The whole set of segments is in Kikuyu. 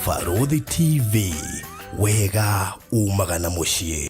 Barũthi TV, wega umaga na mũciĩ.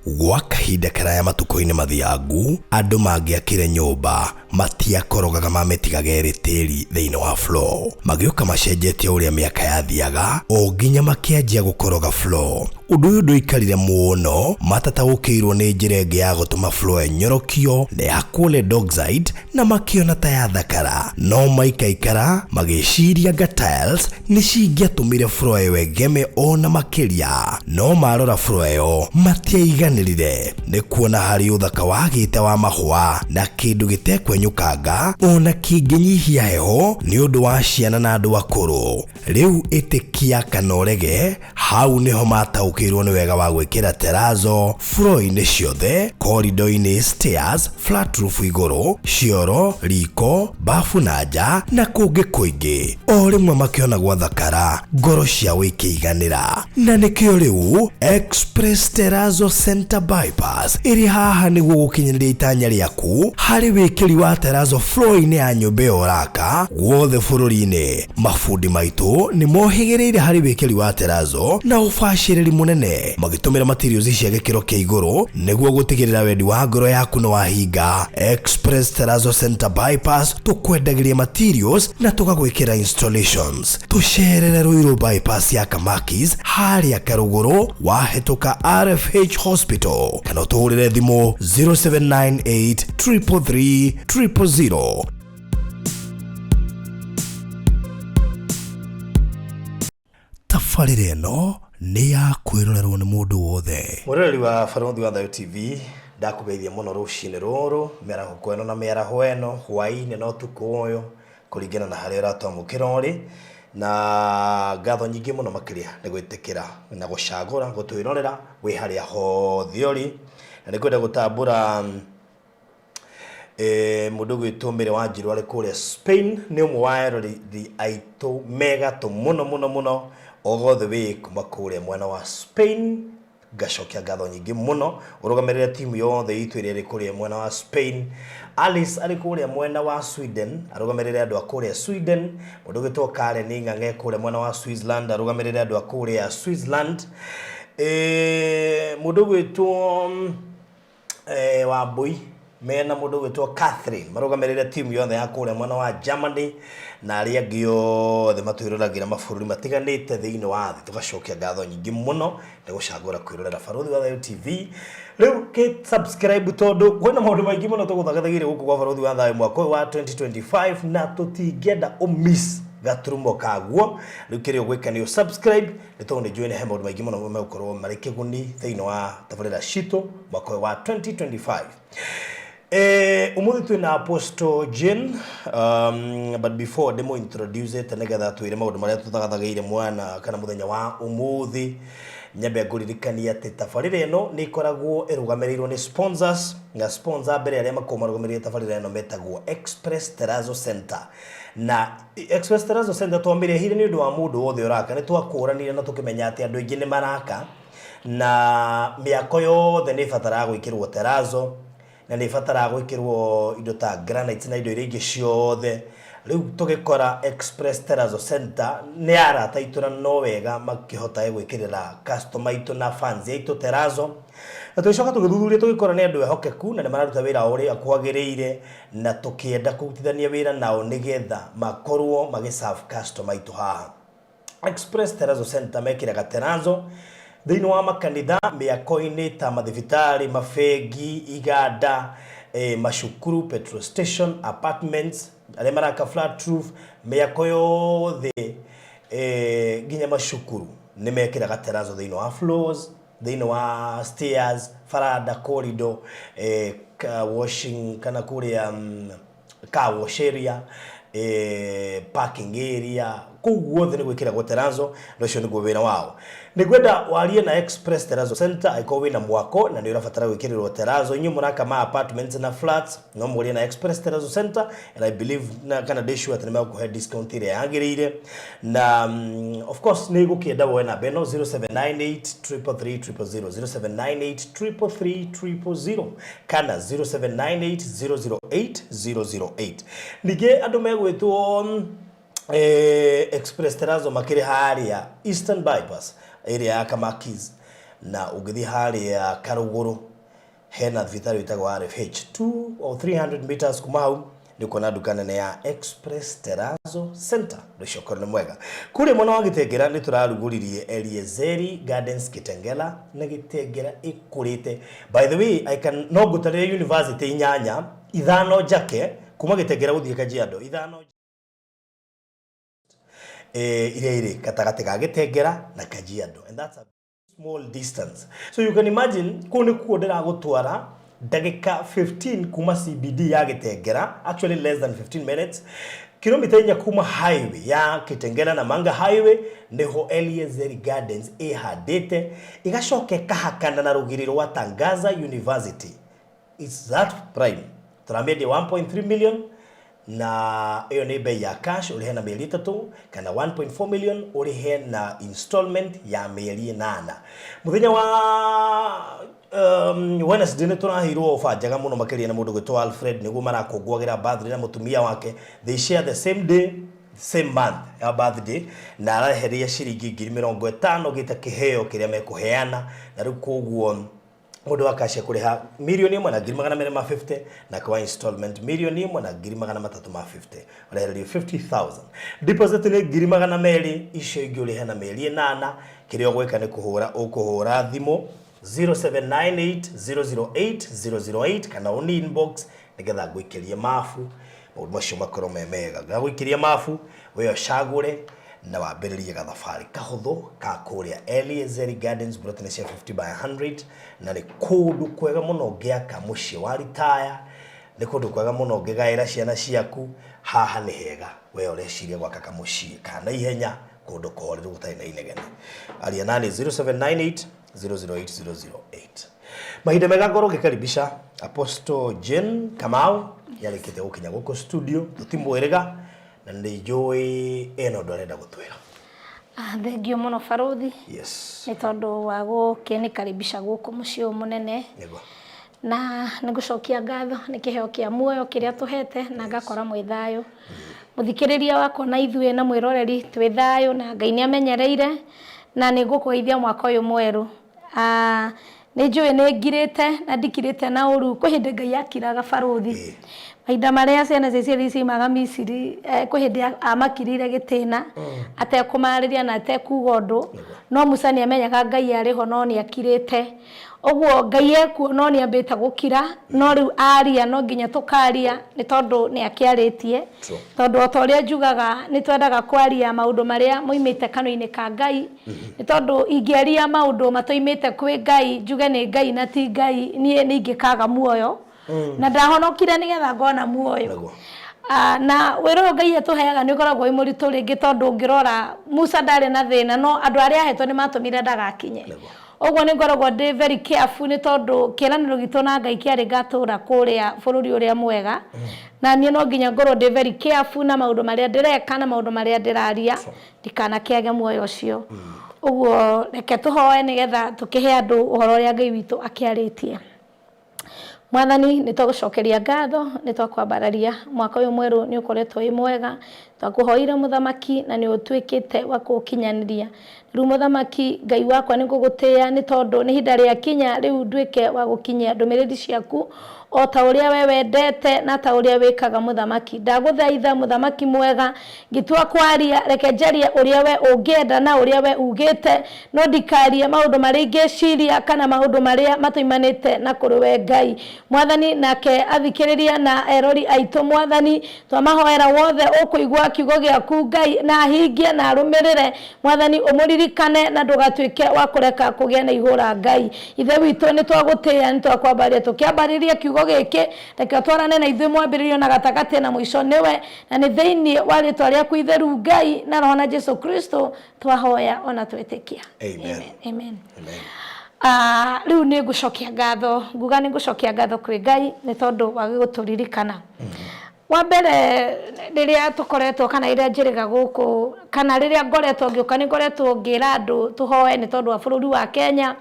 Gwa kahinda karaya matukũ-inĩ mathiangu, andũ mangĩakire nyũmba matiakorogaga mamĩtigaga ĩrĩ tĩri thĩinĩ wa floor. Magĩũka macenjetie ũrĩa mĩaka yathiaga o nginya makĩanjia gũkoroga floor. Ũndũ ũyũ ndũikarire mũno matataũkĩirwo nĩ njĩra ĩngĩ ya gũtũma floor ĩnyorokio na ĩhakwo lead oxide na makĩona ta yathakara. No maikaikara magĩciria anga tiles nĩ cingĩatũmire floor ĩyo ĩgeme o na makĩria. No marora floor ĩyo matiaiganĩrire nĩ kuona harĩ ũthaka wagĩte wa mahũa na kĩndũ gĩtekwenyũkanga o na kĩngĩnyihia heho nĩ ũndũ wa ciana na andũ akũrũ. Rĩu ĩtĩkia kana ũrege, hau nĩho mataũkĩirwo nĩ wega wa gwĩkĩra terazo floor-inĩ ciothe, corridor-inĩ, stairs, flat roof igũrũ, cioro, riko, bafu na nja na kũngĩ kũingĩ. O rĩmwe makĩona gwathakara, ngoro ciao ikĩiganĩra. Na nĩkĩo rĩu Express Terrazzo Center Bypass ĩrĩ haha nĩguo gũkinyanĩria itanya rĩaku harĩ wĩkĩri wa terrazzo floor-inĩ ya nyũmba ĩyo ũraka guothe bũrũri-inĩ. Mabundi maitũ nĩ mohĩgĩrĩire harĩ wĩkĩri wa terrazzo na ũbacĩrĩri mũnene magĩtũmĩra materials cia gĩkĩro kĩa igũrũ nĩguo gũtigĩrĩra wendi wa ngoro yaku nĩ wahinga. Express Terrazzo Center Bypass tũkwendagĩria materials na tũgagwĩkĩra installations. Tũcerere Ruiru Bypass ya Kamakis harĩa Karũgũrũ wahĩtũka RFH Hospital kana ũtũhũrĩre thimũ 0798 333 000. Tabarĩra ĩno nĩ ya kwĩrorerwo nĩ mũndũ wothe. Mwĩroreri wa Barũthi wa Thayũ TV, ndakũgeithia mũno rũcinĩ rũrũ, mĩarahũko ĩno na mĩaraho ĩno, hwaĩ-inĩ na ũtukũ ũyũ, kũringana na harĩa ũratwamũkĩra ũrĩ, na ngatho nyingĩ mũno makĩria nĩ gwĩtĩkĩra na gũcagũra gũtwĩrorera wĩ harĩa hothe ũrĩ, na nĩ ngwenda gũtambũra mũndũ ũgwĩtwo Mary Wanjiru arĩ kũrĩa Spain, nĩ ũmwe wa eroreri aitũ megatũ mũno mũno mũno all the way kuma kũrĩa mwena wa Spain. Ngacokia ngatho nyingĩ mũno ũrũgamĩrĩre timu yothe itũ ĩrĩa ĩrĩ kũrĩa mwena wa Spain. Alice arĩ kũrĩa mwena wa Sweden arũgamĩrĩre andũ a kũrĩa Sweden. Mũndũ ũgwĩtwo Karen Ng'ang'e kũrĩa mwena wa Switzerland arũgamĩrĩre andũ a kũrĩa Switzerland. Mũndũ ũgwĩtwo Wambui mena mũndũ ũgwĩtwo Catherine marũgamĩrĩre timu yothe ya kũrĩa mwena wa Germany na arĩa angĩ othe matwĩroragĩra mabũrũri matiganĩte thĩinĩ wa thĩ. Tũgacokia ngatho nyingĩ mũno nĩ gũcagũra kwĩrorera Barũthi wa Thayũ TV. Rĩu kĩ subscribe tondũ kwĩna maũndũ maingĩ mũno tũgũthagathagĩire gũkũ gwa Barũthi wa Thayũ mwaka ũyũ wa 2025 na tũtingĩenda ũ miss gaturumo kaguo. Rĩu kĩrĩa ũgwĩka nĩ ũ subscribe nĩ tondũ nĩ njũĩ nĩ he maũndũ maingĩ mũno megũkorwo marĩ kĩguni thĩinĩ wa tabarĩra citũ mwaka ũyũ wa 2025. Ũmũthĩ twĩna Apostle Jane, but before ndĩmũ introduce ĩte nĩgetha twĩre maũndũ marĩa tũtagathagĩire mwana kana mũthenya wa ũmũthĩ, nyambe ngũririkanie atĩ tabarĩra ĩno nĩ ĩkoragwo ĩrũgamĩrĩirwo nĩ sponsors, na sponsor mbere arĩa makoragwo marũgamĩrĩire tabarĩra ĩno metagwo Express Terrazzo Center. Na Express Terrazzo Center twamĩrehire nĩ ũndũ wa mũndũ wothe ũraka, nĩ twakũranire na tũkĩmenya atĩ andũ aingĩ nĩ maraka na mĩako yothe nĩ ĩbataraga gwĩkĩrwo terrazzo na nĩ ĩbataraga gwĩkĩrwo indo ta granite na indo iria ingĩ ciothe. Rĩu tũgĩkora Express Terrazzo Center nĩ arata aitũ na no wega makĩhotage gwĩkĩrĩra customer aitũ na fans aitũ terrazzo. Na tũgĩcoka tũgĩthuthuria tũgĩkora nĩ andũ ehokeku na nĩ mararuta wĩra ũrĩa kwagĩrĩire na tũkĩenda kũrutithania wĩra nao nĩgetha makorwo magĩ serve customer aitũ haha. Express Terrazzo Center mekĩraga terrazzo thĩinĩ wa makanitha, mĩako-inĩ ta mathibitarĩ, mabengi, iganda, macukuru, petrol station, apartments, arĩa maraka flat roof, mĩako yothe nginya macukuru nĩ mekĩraga terrazzo thĩinĩ wa floors, thĩinĩ wa stairs, baranda, corridor, washing kana kũrĩa car wash area, parking area, kũu guothe nĩ gwĩkĩragwo terrazzo na ũcio nĩguo wĩra wao. Nĩ ngwenda warie na Express Terrazzo Center angĩkorwo wĩna mwako na nĩ ũrabatara gwĩkĩrĩrwo terrazzo. Inyuĩ mũraka ma apartments na flats no mũrie na Express Terrazzo Center and I believe na kana ndĩ sure atĩ nĩ megũkũhe discount ĩrĩa yagĩrĩire. Na of course nĩ ngũkĩenda woe namba ĩno 0798 333 000, 0798 333 000 kana 0798 008 008. Ningĩ andũ megwĩtwo Express Terrazzo makĩrĩ harĩa Eastern Bypass area ya Kamakis, na ũngĩthiĩ harĩa Karũgũrũ hena thibitarĩ wĩtagwo RFH, 2 or 300 meters kuma hau nĩ ũkuona nduka nene ya Express Terrazzo Center. Ũndũ ũcio nĩ mwega. Kũrĩa mwena wa Gĩtengera nĩ tũrarugũririe Eliezeri Gardens Kitengela, na Gĩtengera ĩkũrĩte. By the way, I can no ngũtarĩre university inyanya ithano njake kuma Gĩtengera gũthiĩ Kajiado, ithano iria irĩ gatagatĩ ga Gĩtengera na Kajiado, and that's a small distance. So you can imagine kũu nĩkuo ndĩragũtwara, ndagĩka 15 kuma CBD ya Gĩtengera, actually less than 15 minutes, kilomita 4 kuma highway ya Kitengela na Manga Highway, niho Eliezeri Gardens ĩhandĩte, ĩgacoka ĩkahakana na rũgiri rwa Tangaza University. It's that prime. Tũramĩendia 1.3 million, na ĩyo nĩ bei ya cash ũrĩhe na mĩeri 3, kana 1.4 million ũrĩhe na installment ya mĩeri 8. Mũthenya wa Wednesday nĩ tũraheirwo ofa njega mũno makĩria na mũndũ gwĩtwo Alfred, nĩguo marakũngũagĩra birthday na mũtumia wake. They share the same day, same month ya birthday, na araheria ciringi 50,000 gĩta kĩheo kĩrĩa mekũheana. Na rĩu koguo mũndũ wa cash ekũrĩha 1,250,000, na kwa installment 1,350,000, ũrehererio 50,000. Deposit nĩ 200,000, icio ingĩ ũrĩhe na mĩeri 8. Kĩrĩa ũgwĩka nĩ kũhũra, ũkũhũra thimũ 0798 008 008 kana ũni inbox nĩgetha ngũikĩrie mabu, maũndũ macio makorwo me mega. Ngagũikĩria mabu, we ũcagũre na wambĩrĩrie gathabarĩ kahũthũ ka kũrĩa Eliezeri Gardens. Plot nĩ cia 50 by 100, na nĩ kũndũ kwega mũno ũngĩaka mũciĩ wa ritaya, nĩ kũndũ kwega mũno ũngĩgaĩra ciana ciaku. Haha nĩ hega we ũreciria gwaka kamũciĩ ka naihenya, kũndũ kũhoreru gũtarĩ na inegene. Aria nani 0798 008 008. Mahinda mega ngorwo ngĩkaribisha Apostle Jane Kamau, yarĩkĩte gũkinya gũkũ studio, tũtimwĩrĩga na nĩ njũĩ ena ũndũ arenda gũtwĩra. Thengio mũno barũthi. Yes. Nĩ tondũ wa gũkĩnĩkaribisha gũkũ mũciĩ ũyũ mũnene. Nĩguo. Na nĩ ngũcokia ngatho nĩ kĩheo kĩa muoyo kĩrĩa tũhete na ngakora mwĩ thayũ. Mũthikĩrĩria wakwa na ithuĩ na mwĩroreri twĩ thayũ na Ngai nĩ amenyereire, na nĩ ngũkũgeithia mwaka ũyũ mwerũ. Nĩ njũĩ nĩ ngirĩte na ndikirĩte na ũru, kwĩ hĩndĩ Ngai akiraga barũthi. Mahinda marĩa ciana cia Isiraeli ciumaga Misiri, kwĩ hĩndĩ amakirire gĩtĩna atekũmarĩria na atekuga ũndũ, no Musa nĩ amenyaga Ngai arĩ ho no nĩ akirĩte. Ũguo Ngai ekuo no nĩ ambĩte gũkira, no rĩu aria no nginya tũkaria nĩ tondũ nĩ akĩarĩtie. Tondũ o ta ũrĩa njugaga, nĩ twendaga kwaria maũndũ marĩa moimĩte kanua-inĩ ka Ngai, nĩ tondũ ingĩaria maũndũ matoimĩte kwĩ Ngai, njuge nĩ Ngai na ti Ngai, niĩ nĩ ingĩkaga muoyo. Na ndahonokire nĩgetha ngona muoyo. Na wĩra ũyũ Ngai atũheaga nĩ ũkoragwo wĩ mũritũ rĩngĩ, tondũ ũngĩrora Musa ndarĩ na thĩna, no andũ arĩa ahetwo nĩ matũmire ndagakinye. Ũguo nĩ ngoragwo ndĩ very careful, nĩ tondũ kĩĩranĩro gitũ na Ngai kĩarĩ ngatũra kũrĩa bũrũri ũrĩa mwega, na niĩ no nginya ngorwo ndĩ very careful na maũndũ marĩa ndĩreka na maũndũ marĩa ndĩraria, ndikanakĩage muoyo ũcio. Ũguo reke tũhoe nĩgetha tũkĩhe andũ ũhoro ũrĩa Ngai witũ akĩarĩtie. Mwathani, nĩ twagũcokeria ngatho, nĩ twakwambararia. Mwaka ũyũ mwerũ nĩ ũkoretwo wĩ mwega. Twakũhoire mũthamaki na nĩ ũtuĩkĩte wa kũũkinyanĩria. Rĩu mũthamaki Ngai wakwa, nĩ ngũgũtĩĩa nĩ tondũ nĩ ihinda rĩa kinya rĩu nduĩke wa gũkinyia ndũmĩrĩri ciaku o ta ũrĩa we wendete na ta ũrĩa wĩkaga. Mũthamaki, ndagũthaitha, mũthamaki mwega, ngĩtua kwaria, reke njarie ũrĩa we ũngĩenda na ũrĩa we ugĩte, no ndikarie maũndũ marĩa ingĩciria kana maũndũ marĩa matoimanĩte na kũrĩ we Ngai. Mwathani, nake athikĩrĩria na erori aitũ, Mwathani, twamahoera wothe ũkũigua kiugo gĩaku Ngai na ahingie na arũmĩrĩre, Mwathani, ũmũririkane na ndũgatuĩke wa kũreka kũgĩe na ihũra. Ngai Ithe witũ, nĩ twagũtĩĩa, nĩ twakwambaria. Tũkĩambarĩria kiugo gĩkĩ, reke ũtwarane na ithuĩ mwambĩrĩrio na gatagatĩ na mũico nĩwe, na nĩ thĩinĩ wa rĩtwa rĩaku itheru Ngai na Roho na Jesu Kristo twahoya ona twĩtĩkia. Amen. Amen. Amen. Amen. Rĩu nĩ ngũcokia ngatho, nguga nĩ ngũcokia ngatho kwĩ Ngai nĩ tondũ wa gũtũririkana. Wa mbere, rĩrĩa tũkoretwo kana rĩrĩa njĩrĩga gũkũ kana rĩrĩa ngoretwo ngĩũka, nĩ ngoretwo ngĩra andũ tũhoe nĩ tondũ wa bũrũri wa Kenya,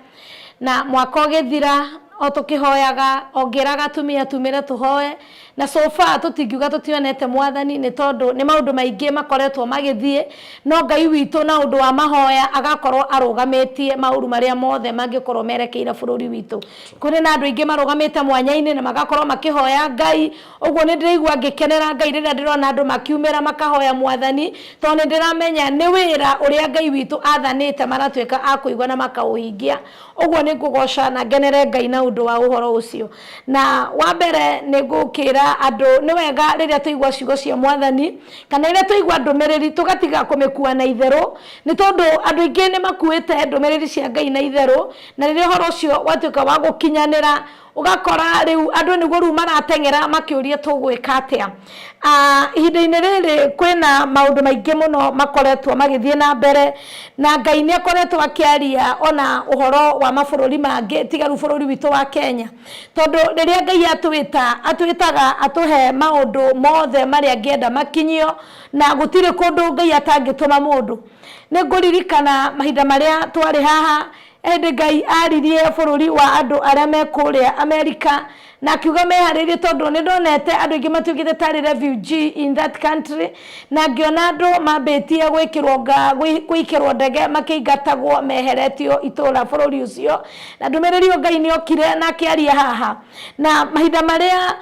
na mwaka ũgĩthira o tũkĩhoyaga, o ngĩraga atumia tumĩre tũhoe. Na so far tũtingiuga tũtionete mwathani, nĩ tondũ nĩ maũndũ maingĩ makoretwo magĩthiĩ, no Ngai witũ na ũndũ wa mahoya agakorwo arũgamĩtie maũru marĩa mothe mangĩkorwo merekeire bũrũri witũ. Kũrĩ na andũ aingĩ marũgamĩte mwanya-inĩ na magakorwo makĩhoya Ngai. Ũguo nĩ ndĩraigua ngĩkenera Ngai rĩrĩa ndĩrona andũ makiumĩra makahoya mwathani, tondũ nĩ ndĩramenya nĩ wĩra ũrĩa Ngai witũ athanĩte maratuĩka a kũigua na makaũhingia. Ũguo nĩ ngũgoca na ngenere Ngai na ũndũ wa ũhoro ũcio. Na wa mbere nĩ ngũkĩra andũ, nĩ wega rĩrĩa twaigua ciugo cia mwathani, kana rĩrĩa twaigua ndũmĩrĩri tũgatiga kũmĩkua na itherũ, nĩ tondũ andũ aingĩ nĩ makuĩte ndũmĩrĩri cia Ngai na itherũ, na rĩrĩa ũhoro ũcio watuĩka wa gũkinyanĩra, ũgakora rĩu andũ nĩguo rĩu marateng'era makĩũria tũgwĩka atĩa. Ihinda-inĩ rĩrĩ kwĩna maũndũ maingĩ mũno makoretwo magĩthiĩ na mbere, na Ngai nĩ akoretwo akĩaria ona ũhoro wa mabũrũri mangĩ tiga rĩu bũrũri witũ wa Kenya. Tondũ rĩrĩa Ngai atwĩta, atwĩtaga atũhe maũndũ mothe marĩa angĩenda makinyio, na gũtirĩ kũndũ Ngai atangĩtũma mũndũ. Nĩ ngũririkana mahinda marĩa twarĩ haha, Ĩndĩ Ngai aaririe bũrũri wa andũ arĩa me kũrĩa Amerika na akiuga meharĩrie tondũ nĩ ndonete andũ aingĩ matuĩkĩte tarĩ refugee in that country na ngĩona andũ mambĩtie gwĩkĩrwo nga gwĩkĩrwo ndege makĩingatagwo meheretio itũra bũrũri ũcio na ndũmĩrĩri ĩyo Ngai nĩ okire na akĩaria haha na mahinda marĩa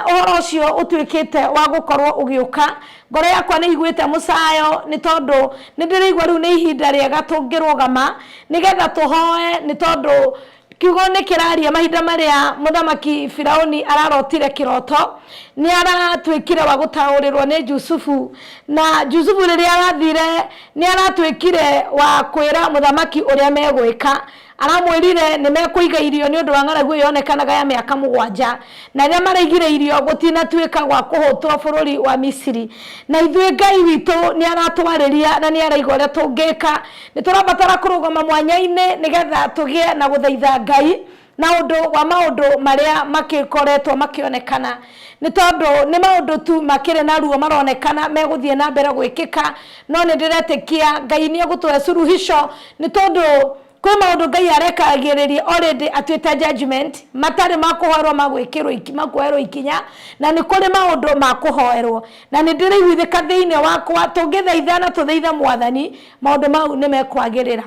ũhoro ũcio ũtuĩkĩte wa gũkorwo ũgĩũka. Ngoro yakwa nĩ ĩiguĩte mũcayo nĩ tondũ nĩ ndĩraigua rĩu nĩ ihinda rĩega tũngĩrũgama nĩgetha tũhoe, nĩ tondũ kiugo nĩ kĩraria mahinda marĩa mũthamaki Firaũni ararotire kĩroto, nĩ aratuĩkire wa gũtaũrĩrwo nĩ Jusufu, na Jusufu rĩrĩa arathire nĩ aratuĩkire wa kwĩra mũthamaki ũrĩa megwĩka. Aramwĩrire nĩ mekũiga irio nĩ ũndũ wa ng'aragu ĩyo yonekanaga ya mĩaka mũgwanja, na rĩrĩa maraigire irio gũtinatuĩka gwa kũhũtwo bũrũri wa Misiri. Na ithuĩ Ngai witũ nĩ aratwarĩria na nĩ araiga ũrĩa tũngĩka. Nĩ tũrabatara kũrũgama mwanya-inĩ nĩgetha tũgĩe na gũthaitha Ngai na ũndũ wa maũndũ marĩa makĩkoretwo makĩonekana, nĩ tondũ nĩ maũndũ tu makĩrĩ na ruo maronekana megũthiĩ na mbere gwĩkĩka, no nĩ ndĩretĩkia Ngai nĩ egũtũhe suluhisho, nĩ tondũ Kwĩ maũndũ Ngai arekagĩrĩria already atuĩte judgement matarĩ ma kũhoerwo ma gwĩkĩrwo ma kuoerwo ikinya, na nĩ kũrĩ maũndũ ma kũhoerwo. Na nĩ ndĩraiguithĩka thĩinĩ wakwa tũngĩthaitha na tũthaithe Mwathani, maũndũ mau nĩ mekwagĩrĩra.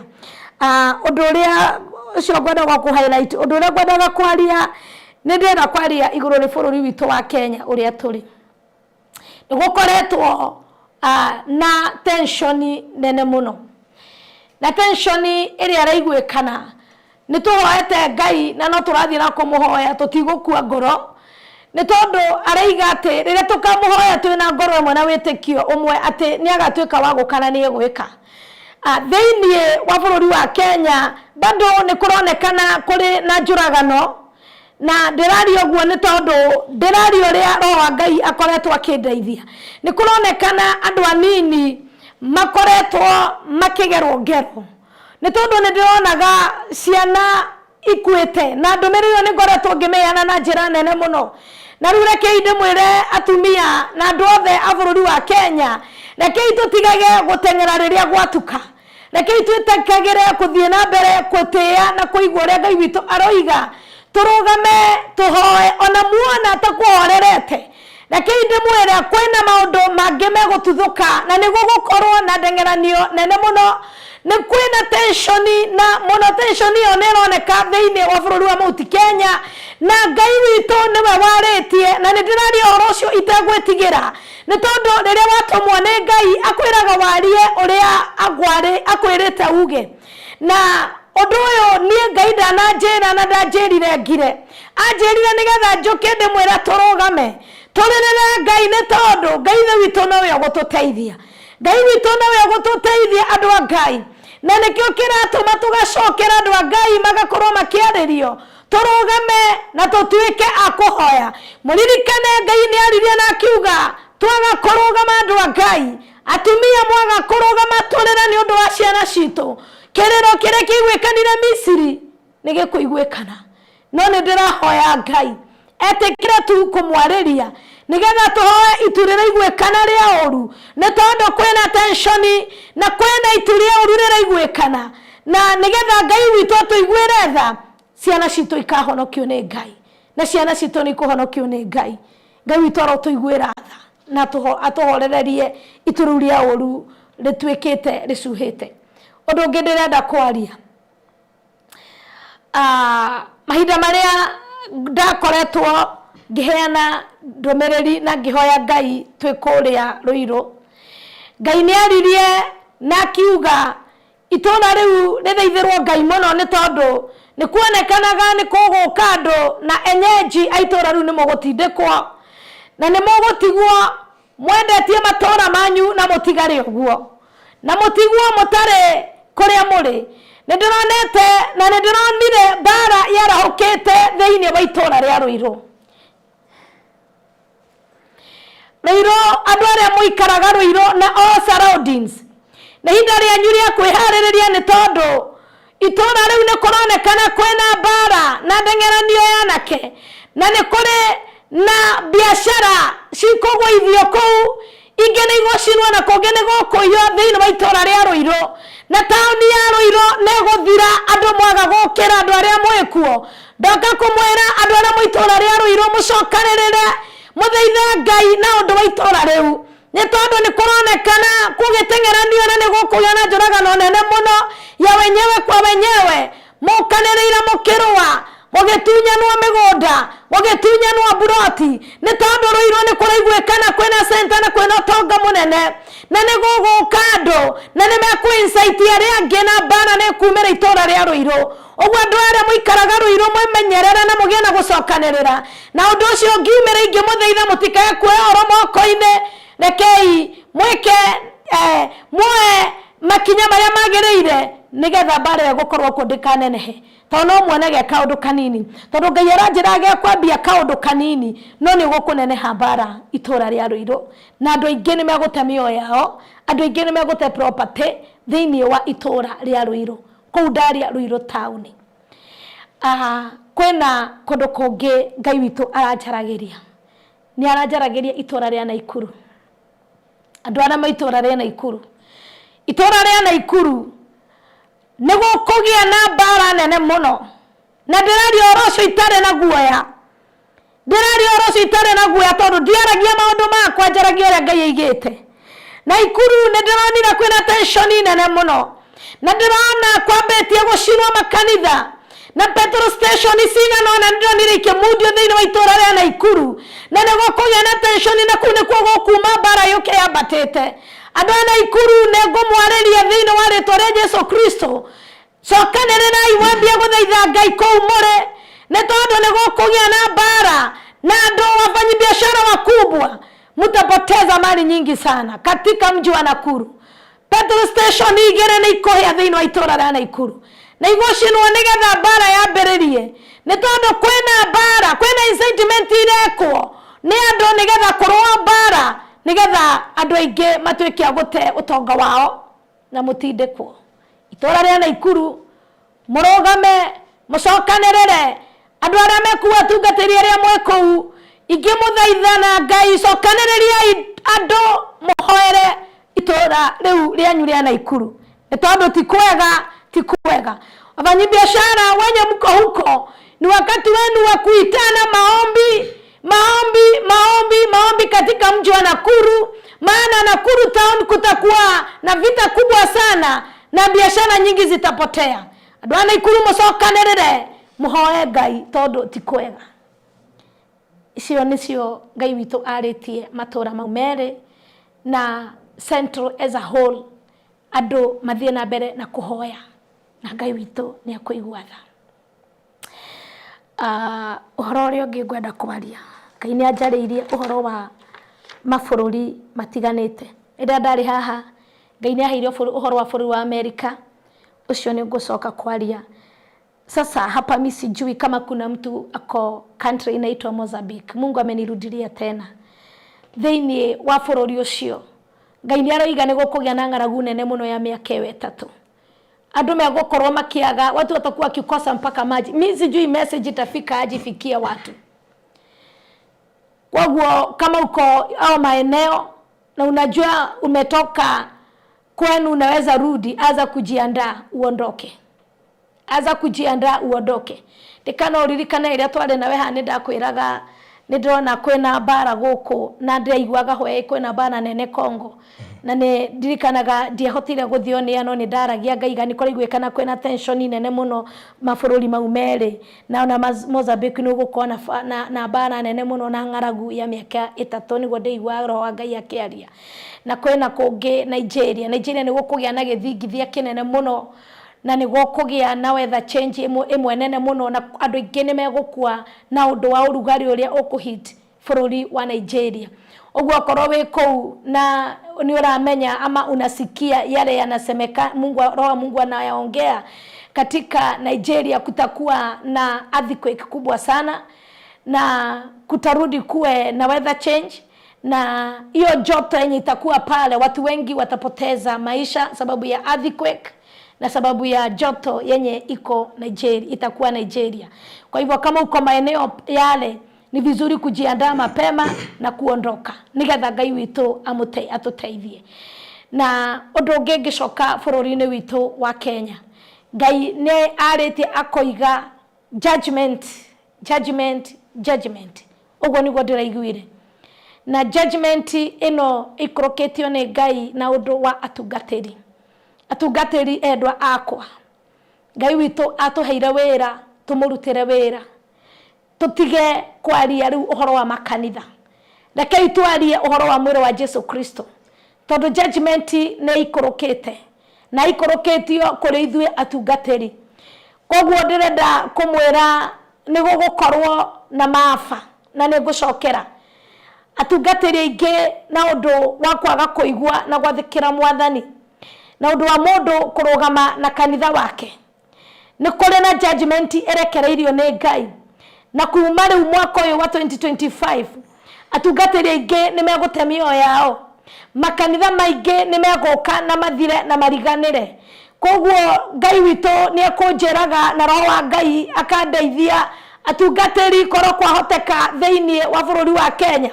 Ũndũ ũrĩa ũcio ngwendaga kũ highlight, ũndũ ũrĩa ngwendaga kwaria, nĩ ndĩrenda kwaria igũrũ rĩ bũrũri witũ wa Kenya ũrĩa tũrĩ. Nĩ gũkoretwo na tension nene mũno. Na tension ĩrĩa ĩraiguĩkana, nĩ tũhoete Ngai na no tũrathiĩ na kũmũhoya tũtigũkua ngoro, nĩ tondũ araiga atĩ rĩrĩa tũkamũhoya twĩna ngoro ĩmwe na wĩtĩkio ũmwe atĩ nĩ agatuĩka wa gũka na nĩ egwĩka. Thĩiniĩ wa bũrũri wa Kenya bado nĩ kũronekana kũrĩ na njũragano, Na ndĩraria ũguo nĩ tondũ ndĩraria ũrĩa Roho wa Ngai akoretwo akĩndeithia. Nĩ kũronekana andũ anini makoretwo makĩgerwo ngero. Nĩ tondũ nĩ ndĩronaga ciana ikuĩte, na ndũmĩrĩri ĩyo nĩ ngoretwo ngĩmĩheana na njĩra nene mũno. Na rĩu rekei ndĩmwĩre atumia na andũ othe a bũrũri wa Kenya, rekei tũtigage gũteng'era rĩrĩa gwatuka. Rekei twĩtĩkagĩre gũthiĩ na mbere gũtĩĩa na kũigua ũrĩa Ngai witũ aroiga. Tũrũgame tũhoe ona muona ta kũhorerete. Rekei ndĩmwĩre kwĩna maũndũ mangĩ megũtuthũka na nĩ gũgũkorwo na ndeng'eranio nene mũno. Nĩ kwĩna tension na mũno tension ĩyo nĩ ĩroneka thĩinĩ wa bũrũri wa Mount Kenya na Ngai witũ nĩwe warĩtie na nĩ ndĩraria ũhoro ũcio itegwĩtigĩra. Nĩ tondũ rĩrĩa watũmwo nĩ Ngai akwĩraga warie ũrĩa akwĩrĩte uge. Na ũndũ ũyũ niĩ Ngai ndananjĩra na ndanjĩrire ngire. Anjĩrire nĩgetha njũke ndĩmwĩre tũrũgame tũrĩrĩre Ngai nĩ tondũ Ngai Ithe witũ nowe ũgũtũteithia. Ngai witũ nowe ũgũtũteithia andũ a Ngai. Na nĩkĩo kĩratũma tũgacokera andũ a Ngai magakorwo makĩarĩrio. Tũrũgame na tũtuĩke a kũhoya. Mũririkane Ngai nĩ aririe na akiuga, twaga kũrũgama andũ a Ngai, atumia mwaga kũrũgama tũrĩre nĩ ũndũ wa ciana citũ, kĩrĩro kĩrĩa kĩaiguĩkanire Misiri nĩ gĩkũiguĩkana. No nĩ ndĩrahoya Ngai etĩkĩre tu kũmwarĩria nĩgetha tũhoe itu rĩraiguĩkana rĩa ũru, nĩ tondũ kwĩna tension na kwĩna itu rĩa ũru rĩraiguĩkana, na nĩgetha Ngai witũ atũiguĩre tha. Ciana citũ ikahonokio nĩ Ngai, na ciana citũ nĩ ikũhonokio nĩ Ngai. Ngai witũ arotũiguĩra tha na atũhorererie itu rĩu rĩa ũru rĩtuĩkĩte rĩcuhĩte. Ũndũ ũngĩ ndĩrenda kwaria, mahinda marĩa ndakoretwo ngĩheana ndũmĩrĩri na ngĩhoya Ngai twĩ kũrĩa Rũirũ, Ngai nĩ aririe na akiuga itũra rĩu rĩthaithĩrwo Ngai mũno, nĩ tondũ nĩ kuonekanaga nĩ kũgũka andũ na enyenji a itũra rĩu nĩ mũgũtindĩkwo na nĩ mũgũtigwo mwendetie matũra manyu na mũtigare ũguo na mũtigwo mũtarĩ kũrĩa mũrĩ. Nĩ ndĩronete na nĩ ndĩronire mbara yarahũkĩte thĩinĩ wa itũra rĩa Rũirũ. Rũirũ, andũ arĩa mũikaraga Rũirũ na all surroundings, nĩ ihinda rĩanyu rĩa kwĩharĩrĩria, nĩ tondũ itũra rĩu nĩ kũronekana kwĩna mbara na ndeng'eranio ya anake, na nĩ kũrĩ na biacara cikũgũithio kũu, ingĩ nĩ igũcinwo na kũngĩ nĩ gũkũiywo thĩinĩ wa itũra rĩa Rũirũ, na taũni ya Rũirũ nĩ ĩgũthira andũ mwaga gũkĩra andũ arĩa mwĩ kuo. Ndoka kũmwĩra andũ arĩa mwĩ itũra rĩa Rũirũ mũcokanĩrĩre mũthaithe Ngai na ũndũ wa itũra rĩu, nĩ tondũ nĩ kũronekana gũgĩteng'eranio na nĩ gũkũgĩa na njũragano nene mũno ya wenyewe kwa wenyewe, mũkanĩrĩire mũkĩrũa, gũgĩtunyanwo mĩgũnda, gũgĩtunyanwo mburoti, nĩ tondũ Rũirũ nĩ kũraiguĩkana kwĩna center na kwĩna ũtonga mũnene, na nĩ gũgũka andũ na nĩ mekũ-incite arĩa angĩ na mbara nĩ ĩkumĩra itũra rĩa Rũirũ. Ũguo andũ arĩa mũikaraga Rũirũ mwĩmenyerere na mũgĩe na gũcokanĩrĩra, na ũndũ ũcio ũngiumĩra ingĩmũthaitha mũtikae kuoya ũhoro moko-inĩ, rekei mwĩke muoe makinya marĩa magĩrĩire nĩgetha mbara ĩyo ĩgũkorwo kuo ndĩkanenehe. Tondũ no muone ge kaũndũ kanini, tondũ Ngai aranjĩra ge kwambia kaũndũ kanini, no nĩ gũkũneneha mbara itũra rĩa Rũirũ, na andũ aingĩ nĩ megũte mĩoyo yao, andũ aingĩ nĩ megũte property thĩinĩ wa itũra rĩa Rũirũ, kũu ndaria Rũirũ taũni. Kwĩna kũndũ kũngĩ Ngai witũ aranjaragĩria, nĩ aranjaragĩria itũra rĩa Naikuru. Andũ arĩa me itũra rĩa Naikuru, itũra rĩa Naikuru nĩ gũkũgĩa na mbara nene mũno, na ndĩraria ũhoro ũcio itarĩ na guoya, ndĩraria ũhoro ũcio itarĩ na guoya, tondũ ndiaragia maũndũ makwa, njaragia ũrĩa Ngai aigĩte. Naikuru nĩ ndĩronire kwĩna tension nene mũno, na ndĩrona kwambĩtie gũcinwo makanitha na petrol station cigana ũna nĩ ndĩronire ikĩmundio thĩinĩ wa itũra rĩa Naikuru, na nĩ gũkũgĩa na tension, na kũu nĩkuo gũkuma mbara yũke yambatĩte. Andũ a Naikuru, nĩ ngũmwarĩria thĩinĩ wa rĩtwa rĩa Jesu Kristo, cokanĩrĩrai mwambie gũthaitha Ngai kũu mũrĩ, nĩ tondũ nĩ gũkũgĩa na mbara na andũ wafanyibiashara wakubwa mtapoteza mali nyingi sana katika mji wa Nakuru. Petrol station igĩrĩ nĩ ikũhĩa thĩinĩ wa itũra rĩa Naikuru na igũcinwo nĩgetha mbara yambĩrĩrie, nĩ tondũ kwĩna mbara, kwĩna incitement irekwo nĩ andũ nĩgetha kũrũa mbara, nĩgetha andũ aingĩ matuĩke a gũte ũtonga wao na mũtindĩkwo. Itũra rĩa Naikuru, mũrũgame, mũcokanĩrĩre, andũ arĩa mekuo, atungatĩri arĩa mwĩ kũu, ingĩmũthaitha na Ngai, cokanĩrĩriai andũ mũhoere itũra rĩu rĩanyu rĩa Naikuru, nĩ tondũ ti kwega, ti kwega. Wafanyibiashara wenye mko huko, ni wakati wenu wa kuitana maombi, maombi, maombi, maombi katika mji wa Nakuru, maana Nakuru town kutakuwa na vita kubwa sana na biashara nyingi zitapotea. Andũ a Naikuru, mũcokanĩrĩre mũhoe Ngai tondũ ti kwega. Icio nĩcio Ngai witũ arĩtie matũra mau merĩ na Central as a whole, andũ mathiĩ na mbere na kũhoya na Ngai witũ nĩ akũigua tha. Ũhoro ũrĩa ũngĩ ngwenda kwaria, Ngai nĩ anjarĩirie ũhoro wa mabũrũri matiganĩte. Rĩrĩa ndarĩ haha, Ngai nĩ aheire ũhoro wa bũrũri wa Amerika, ũcio nĩ ngũcoka kwaria. Sasa hapa mi sijui kama kuna mtu ako country inaitwa Mozambique. Mungu amenirudilia tena thĩinĩ wa bũrũri ũcio. Ngai nĩ aroiga nĩ gũkũgĩa na ng'aragu nene mũno ya mĩaka ĩyo 3, andũ megũkorwo makiaga, watu watakuwa wakikosa mpaka maji. Mi sijui message itafika aje ifikie watu. Koguo kama uko au maeneo na unajua umetoka kwenu, unaweza rudi, aza kujiandaa uondoke, aza kujiandaa uondoke. Ndikana uririkane ĩrĩa twarĩ nawe haha, nĩ ndakwĩraga Nĩ ndĩrona kwĩna mbara gũkũ na ndĩraiguaga hwaĩ kwĩna mbara nene Congo. Na nĩ ndirikanaga ndiahotire gũthiĩ on air, no nĩ ndaragia ngaiga nĩ kũraiguĩkana kwĩna tension nene mũno mabũrũri mau merĩ, na ona Mozambique nĩ gũkorwo na mbara nene mũno na ng'aragu ya mĩaka 3, nĩguo ndĩiguaga roho wa Ngai akĩaria. Na kwĩna kũngĩ Nigeria. Nigeria nĩ gũkũgĩa na gĩthingithia kĩnene mũno, na nĩ gũkũgĩa na weather change ĩmwe nene mũno, na andũ aingĩ nĩ megũkua na ũndũ wa ũrugarĩ ũrĩa ũkũhit bũrũri wa Nigeria. Ũguo okorwo wĩ kũu na nĩ ũramenya ama unasikia yale yanasemeka, Mungu, roho wa Mungu anayaongea katika Nigeria, kutakuwa na earthquake kubwa sana na kutarudi kuwe na weather change, na hiyo joto yenye itakuwa pale, watu wengi watapoteza maisha sababu ya earthquake na sababu ya joto yenye iko Nigeria, itakuwa Nigeria. Kwa hivyo kama uko maeneo yale, ni vizuri kujiandaa mapema na kuondoka nigetha Ngai witũ atũteithie. Na ũndũ ũngĩ ngĩcoka bũrũri-inĩ witũ wa Kenya, Ngai nĩ arĩtie akoiga judgment, judgment, judgment. Ũguo nĩguo ndĩraiguire. Na judgment ĩno ĩikũrũkĩtio nĩ Ngai na ũndũ wa atungatĩri. Atungatĩri endwa akwa, Ngai witũ atũheire wĩra tũmũrutĩre wĩra, tũtige kwaria rĩu ũhoro wa makanitha, rekei twarie ũhoro wa mwĩrĩ wa Jesu Kristo, tondũ judgment nĩ ikũrũkĩte na ikũrũkĩtio kũrĩ ithuĩ atungatĩri. Koguo ndĩrenda kũmwĩra nĩ gũgũkorwo na maafa, na nĩ ngũcokera atungatĩri aingĩ na ũndũ wa kwaga kũigua na gwathĩkĩra Mwathani, na ũndũ wa mũndũ kũrũgama na kanitha wake. Nĩ kũrĩ na judgment ĩrekereirio nĩ Ngai, na kuma rĩu mwaka ũyũ wa 2025 atungatĩri aingĩ nĩ megũte mĩoyo yao, makanitha maingĩ nĩ megũka na mathire na mariganĩre. Koguo Ngai witũ nĩ ekũnjĩraga na roho wa Ngai akandeithia, atungatĩri korwo kwahoteka thĩinĩ wa bũrũri wa Kenya,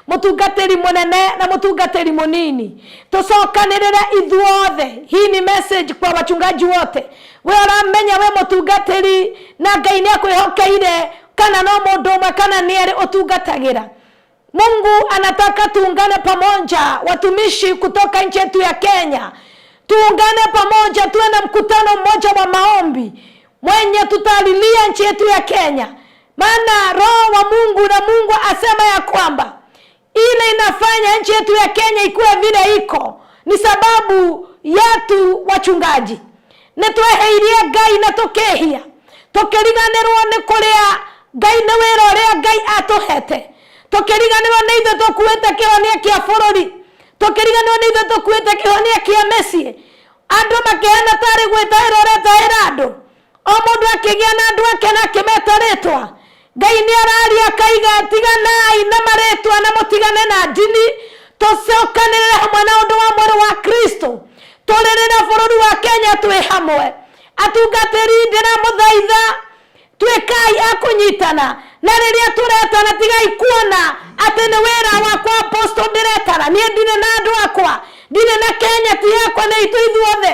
mũtungatĩri mũnene na mũtungatĩri mũnini, tũcokanĩrĩre ithuothe. Hii ni message kwa wachungaji wote. We ũramenya we mũtungatĩri na Ngai nĩ akwĩhokeire, kana no mũndũ ũmwe kana nĩ erĩ ũtungatagĩra, Mungu anataka tuungane pamoja, watumishi kutoka nchi yetu ya Kenya, tuungane pamoja, tuwe na mkutano mmoja wa maombi mwenye tutalilia nchi yetu ya Kenya. Maana roho wa Mungu na Mungu asema ya kwamba ile inafanya nchi yetu ya Kenya ikuwe vile iko ni sababu yetu wachungaji. Nĩ tweheirie Ngai na tũkĩhia, tũkĩriganĩrwo nĩ kũrĩa Ngai nĩ wĩra ũrĩa Ngai atũhete, tũkĩriganĩrwo nĩ ithuĩ tũkuĩte kĩhonia kĩa bũrũri, tũkĩriganĩrwo nĩ ithuĩ tũkuĩte kĩhonia kĩa mĩciĩ. Andũ makĩhana tarĩ gwĩtahĩra ũretahĩra andũ, o mũndũ akĩgĩa na andũ ake na akĩmeta rĩtwa. Ngai nĩ araria akaiga tiganai na marĩtwa na mũtigane na ndini, tũcokanĩrĩre hamwe na ũndũ wa mwĩrĩ wa Kristo, tũrĩrĩre bũrũri wa Kenya twĩ hamwe. Atungatĩri, ndĩramũthaitha, tuĩkai a kũnyitana, na rĩrĩa tũretana tigai kuona atĩ nĩ wĩra wakwa apostle ndĩretana. Niĩ ndirĩ na andũ akwa, ndirĩ na Kenya, ti yakwa, nĩ itũ ithuothe.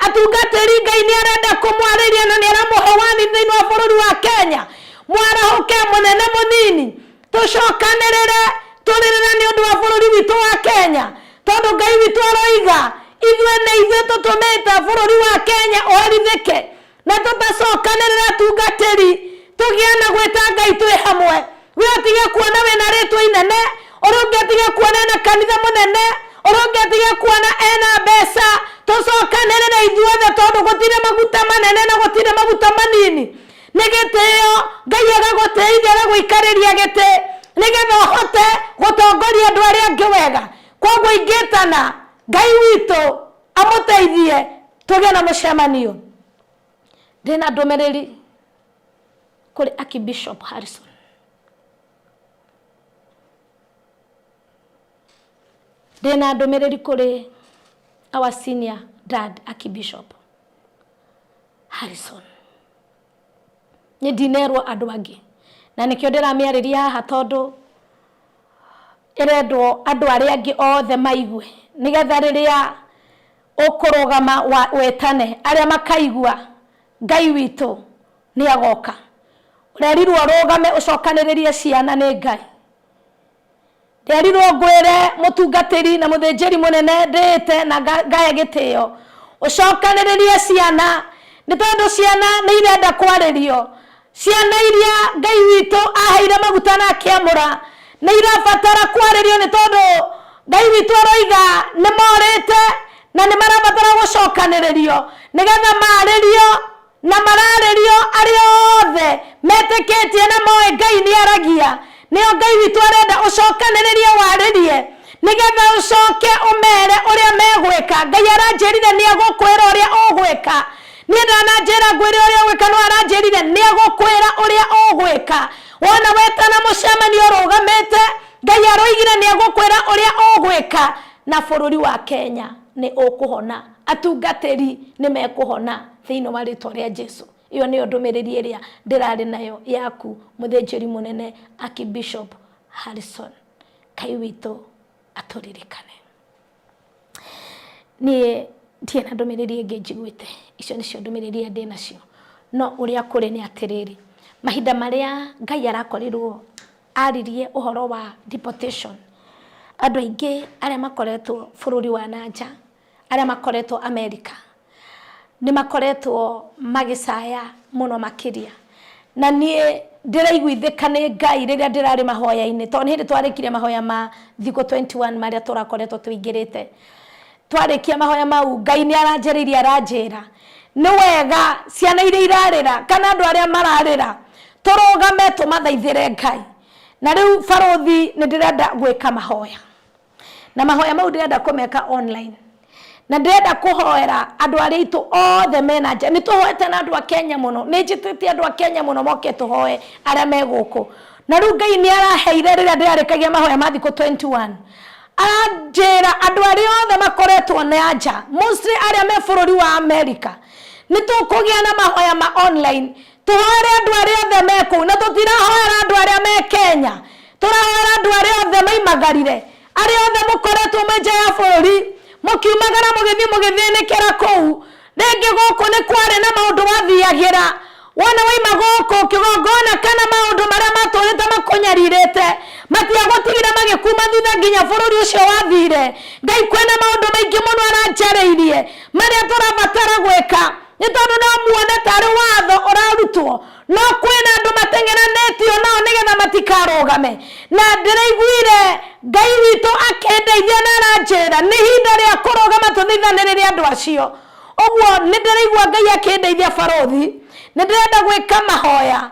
Atungatĩri, Ngai nĩ arenda kũmwarĩria na nĩ aramũhe wani thĩinĩ wa bũrũri wa Kenya. Mwarahũke, mũnene mũnini, tũcokanĩrĩre tũrĩrĩre nĩ ũndũ wa bũrũri witũ wa Kenya, tondũ Ngai witũ aroiga ithuĩ nĩ ithuĩ tũtũmĩte bũrũri wa Kenya ũherithĩke, na tũtacokanĩrĩra atungatĩri tũgĩe na gwĩta Ngai twĩ hamwe. We ũtige kuona wĩna rĩtwa inene, ũrĩa ũngĩ atige kuona ena kanitha mũnene, ũrĩa ũngĩ atige kuona ena mbeca. Tũcokanĩrĩre ithuothe, tondũ gũtirĩ maguta manene na gũtirĩ maguta manini. Nĩ gĩtĩo Ngai agagũtĩithia, agagũikarĩria gĩtĩ nĩgetha ũhote gũtongoria andũ arĩa angĩ wega. Koguo ingĩtana Ngai witũ amũteithie tũgĩe na mũcemanio. Ndĩna ndũmĩrĩri kũrĩ Archbishop Harrison. Ndĩna ndũmĩrĩri kũrĩ our senior dad Archbishop Harrison. Nĩ ndinerwo andũ angĩ, na nĩkĩo ndĩramĩarĩria haha, tondũ ĩrendwo andũ arĩa angĩ othe maigue, nĩgetha rĩrĩa ũkũrũgama wetane arĩa makaigua, Ngai witũ nĩ agoka. Ũrerirwo ũrũgame ũcokanĩrĩrie ciana nĩ Ngai. Nderirwo ngwĩre mũtungatĩri na mũthĩnjĩri mũnene ndĩĩte na ngahe gĩtĩo, ũcokanĩrĩrie ciana, nĩ tondũ ciana nĩ irenda kwarĩrio. Ciana iria Ngai witũ aheire maguta na akĩamũra nĩ irabatara kwarĩrio, nĩ tondũ Ngai witũ aroiga nĩ morĩte na nĩ marabatara gũcokanĩrĩrio nĩgetha marĩrio. Na mararĩrio arĩa othe metĩkĩtie na moĩ Ngai nĩ aragia. Nĩo Ngai witũ arenda ũcokanĩrĩrie warĩrie nĩgetha ũcoke ũmere ũrĩa megwĩka. Ngai aranjĩrire nĩ egũkwĩra ũrĩa ũgwĩka. Niĩ ndananjĩra ngwĩre ũrĩa ũgwĩka no aranjĩrire nĩ egũkwĩra ũrĩa ũgwĩka. Wona wetana mũcemanio ũrũgamĩte, Ngai aroigire nĩ egũkwĩra ũrĩa ũgwĩka na bũrũri wa Kenya nĩ ũkũhona. Atungatĩri nĩ mekũhona thĩinĩ wa rĩtwa rĩa Jesu. Ĩyo nĩyo ndũmĩrĩri ĩrĩa ndĩrarĩ nayo yaku mũthĩnjĩri mũnene Archbishop Harrison. Ngai witũ atũririkane. Niĩ ndirĩ na ndũmĩrĩri ĩngĩ njiguĩte, icio nĩcio ndũmĩrĩri iria ndĩ nacio. No ũrĩa kũrĩ nĩ atĩrĩrĩ, mahinda marĩa Ngai arakorirwo aririe ũhoro wa deportation, andũ aingĩ arĩa makoretwo bũrũri wa na nja, arĩa makoretwo Amerika, nĩ makoretwo magĩcaya mũno makĩria. Na niĩ ndĩraiguithĩka nĩ Ngai rĩrĩa ndĩrarĩ mahoya-inĩ, tondũ nĩ hĩndĩ twarĩkirie mahoya ma thikũ 21 marĩa tũrakoretwo tũingĩrĩte. Twarĩkia mahoya mau, Ngai nĩ aranjarĩirie aranjĩra, nĩ wega ciana iria irarĩra kana andũ arĩa mararĩra, tũrũgame tũmathaithĩre Ngai. Na rĩu barũthi nĩ ndĩrenda gwĩka mahoya. Na mahoya mau ndĩrenda kũmeka online. Na ndĩrenda kũhoera andũ arĩa aitũ othe mena nja. Nĩ tũhoete na andũ a Kenya mũno. Nĩ njĩtĩte andũ a Kenya mũno moke tũhoe arĩa me gũkũ. Na rĩu Ngai nĩ araheire rĩrĩa ndĩrarĩkagia mahoya ma thikũ 21. Aranjĩra andũ arĩa othe makoretwo na nja, mostly arĩa me bũrũri wa America, nĩ tũkũgĩa na mahoya ma online. Tũhoere andũ arĩa othe me kũu, na tũtirahoera andũ arĩa me Kenya. Tũrahoera andũ arĩa othe maimagarire, arĩa othe mũkoretwo mwĩ nja ya bũrũri, mũkiumagara mũgĩthiĩ mũgĩthĩnĩkĩra kũu. Rĩngĩ gũkũ nĩ kwarĩ na maũndũ wathiagĩra, wona waima gũkũ kĩgongona kana maũndũ marĩa matũrĩte makũnyarirĩte, matiagũtigire magĩkuma thutha nginya bũrũri ũcio wathire. Ngai kwĩna maũndũ maingĩ mũno aranjarĩirie, marĩa tũrabatara gwĩka. Nĩ tondũ no muone tarĩ watho ũrarutwo, no kwĩna andũ mateng'eranĩtio nao nĩgetha matikarũgame. Na ndĩraiguire Ngai witũ akĩndeithia na aranjĩra nĩ ihinda rĩa kũrũgama tũthaithanĩrĩre andũ acio. Ũguo nĩ ndĩraigua Ngai akĩndeithia barũthi, nĩ ndĩrenda gwĩka mahoya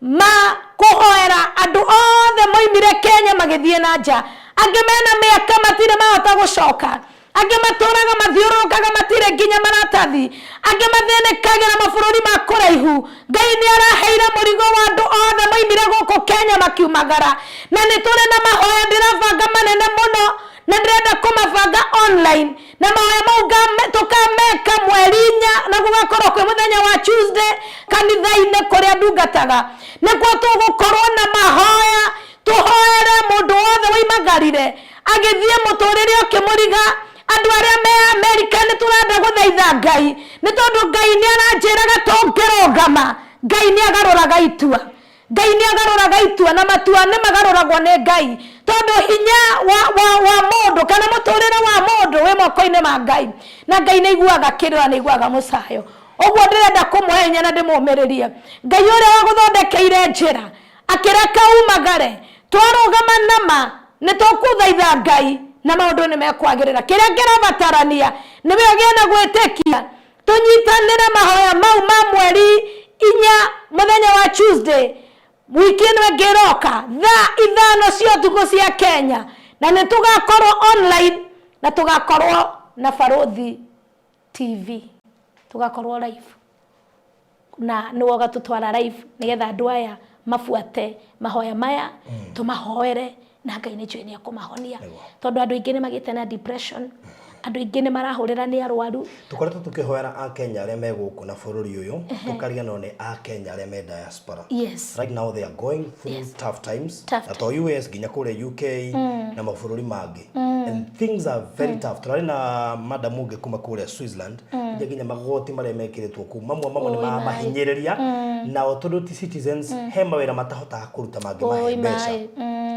ma kũhoera andũ othe moimire Kenya magĩthiĩ na nja. Angĩ mena mĩaka matirĩ mahota gũcoka. Angĩ matũraga mathiũrũrũkaga matirĩ nginya maratathi. Angĩ mathĩnĩkagĩra mabũrũri ma kũraihu. Ngai nĩ araheire mũrigo wa andũ othe moimire gũkũ Kenya makiumagara. Na nĩ tũrĩ na mahoya ndĩrabanga manene mũno na ndĩrenda kũmabanga online. Na mahoya mau tũkameka mweri inya na gũgakorwo kwĩ mũthenya wa Tuesday kanitha-inĩ kũrĩa ndungataga. Nĩkuo tũgũkorwo na mahoya tũhoere mũndũ wothe woimagarire agĩthiĩ mũtũrĩre ũkĩmũriga. Andũ arĩa me Amerika nĩ tũrenda gũthaitha Ngai, nĩ tondũ Ngai nĩ aranjĩraga tũngĩrũgama, Ngai nĩ agarũraga itua. Ngai nĩ agarũraga itua, na matua nĩ magarũragwo nĩ Ngai, tondũ hinya wa, wa, wa mũndũ kana mũtũrĩre wa mũndũ wĩ moko-inĩ ma Ngai, na Ngai nĩ aiguaga kĩrĩro na nĩ aiguaga mũcayo. Ũguo ndĩrenda kũmũhe hinya na ndĩmũmĩrĩrie. Ngai ũrĩa wagũthondekeire njĩra, akĩreka umagare, twarũgama na ma, nĩ tũkũthaitha Ngai na maũndũ nĩ mekwagĩrĩra. Kĩrĩa kĩrabatarania nĩwe ũgĩe na gwĩtĩkia, tũnyitanĩre mahoya mau ma mweri inya mũthenya wa Tuesday wiki ĩno ĩngĩ ĩroka thaa 5 cia ũtukũ cia Kenya, na nĩ tũgakorwo online na tũgakorwo na Barũthi TV, tũgakorwo live na nĩwe ũgatũtwara live nĩgetha andũ aya mabuate mahoya maya, tũmahoere na Ngai nĩ njũĩ nĩ ekũmahonia, tondũ andũ aingĩ nĩ magĩte na depression, andũ aingĩ nĩ marahũrĩra nĩ arwaru. Tũkoretwo tũkĩhoera Akenya arĩa me gũkũ na bũrũri ũyũ, tũkariganĩrwo nĩ Akenya arĩa me diaspora. Right now they are going through tough times. Tough. Na to US nginya kũrĩa UK na mabũrũri mangĩ. And things are very tough. Tũrarĩ na madam ũngĩ kuma kũrĩa Switzerland, nginya nginya magoti marĩa mekĩrĩtwo kũu mamwe mamwe nĩ Oi, mai. mamahinyĩrĩria, nao tondũ ti citizens he mawĩra matahotaga kũruta mangĩmahe Oi, mbeca. mai.